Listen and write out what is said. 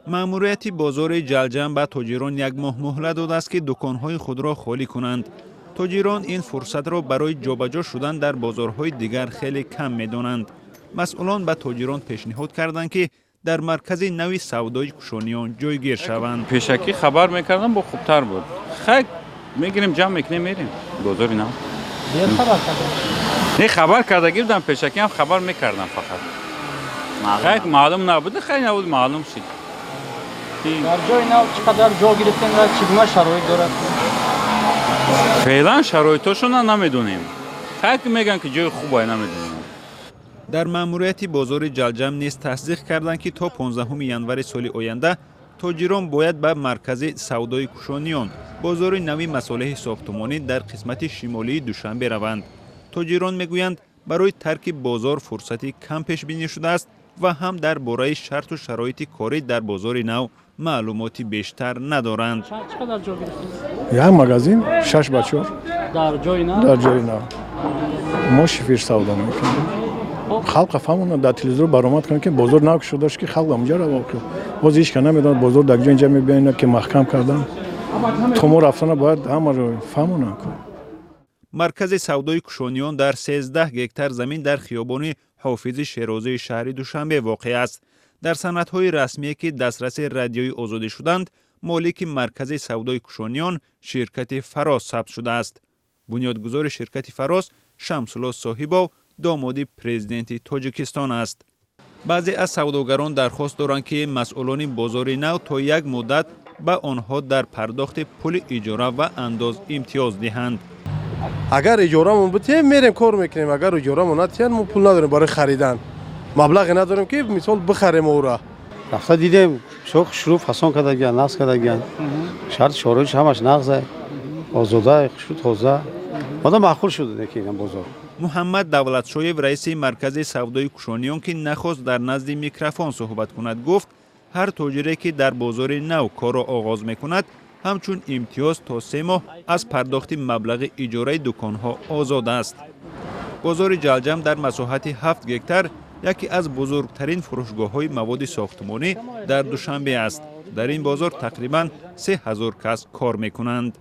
Маъмурияти бозори Ҷалҷам ба тоҷирон як моҳ муҳлат додааст, ки дуконҳои худро холӣ кунанд. Тоҷирон ин фурсатро барои ҷобаҷо шудан дар бозорҳои дигар хеле кам медонанд. Масъулон ба тоҷирон пешниҳод карданд, ки дар маркази нави савдои Кушониён ҷойгир шаванд. Пешакӣ хабар мекардам, бо хубтар буд. Хай, мегирем, ҷамъ мекунем, мерем бозори нав. Не, хабар кардагӣ будам, пешакӣ ҳам хабар мекардам, фақат хай маълум набуд, хай набуд, маълум шид. Дар ҷои нав чӣ қадар ҷо гирифтем ва чӣ гуна шароит дорад? Феълан шароитошона намедонем. Хай, ки мегӯянд, ки ҷои хубай, намедонем. Дар маъмурияти бозори Ҷалҷам низ тасдиқ карданд, ки то 15 январи соли оянда тоҷирон бояд ба маркази савдои Кушониён, бозори нави масолеҳи сохтумонӣ дар қисмати шимолии Душанбе раванд. Тоҷирон мегӯянд, барои тарки бозор фурсати кам пешбинӣ шудааст ва ҳам дар бораи шарту шароити корӣ дар бозори нав маълумоти бештар надоранд. Чӣ қадар ҷо гирифтем? Як магазин 6 ба 4. Дар ҷои нав? Дар ҷои нав. Мо шифер савдо мекунем. Халқа фаҳмонад, дар телевизор баромад кунад, ки бозор нав шудаш, ки халқ амҷа рава. Боз ҳеч ка намедонад бозор дар ҷо. Инҷа мебиёнад, ки маҳкам кардан, то мо рафтана бояд ҳамаро фаҳмонанд. Маркази савдои Кушониён дар 13 гектар замин дар хиёбони Ҳофизи Шерозии шаҳри Душанбе воқеъ аст. Дар санадҳои расмие, ки дастраси Радиои Озодӣ шуданд, молики маркази савдои Кушониён ширкати «Фароз» сабт шудааст. Бунёдгузори ширкати «Фароз» Шамсулло Соҳибов домоди президенти Тоҷикистон аст. Баъзе аз савдогарон дархост доранд, ки масъулони бозори нав то як муддат ба онҳо дар пардохти пули иҷора ва андоз имтиёз диҳанд. Агар иҷорамон битиҳем, мерем, кор мекунем. Агар иҷорамон натиҳанд, мо пул надорем барои харидан, маблағе надорем, ки мисол бихарем ӯра. Рафта дидем, бисёр хушрӯ фасон кардагиян, нағз кардагиян, шарт шароитш ҳамаш нағзе, озода, хушрӯ, тоза, одам маъқул шуд ки бозор. Муҳаммад Давлатшоев, раиси маркази савдои Кушониён, ки нахост дар назди микрофон суҳбат кунад, гуфт, ҳар тоҷире, ки дар бозори нав корро оғоз мекунад, ҳамчун имтиёз то 3 моҳ аз пардохти маблағи иҷораи дуконҳо озод аст. Бозори Ҷалҷам дар масоҳати 7 гектар яке аз бузургтарин фурӯшгоҳҳои маводи сохтмонӣ дар Душанбе аст. Дар ин бозор тақрибан 3000 кас кор мекунанд.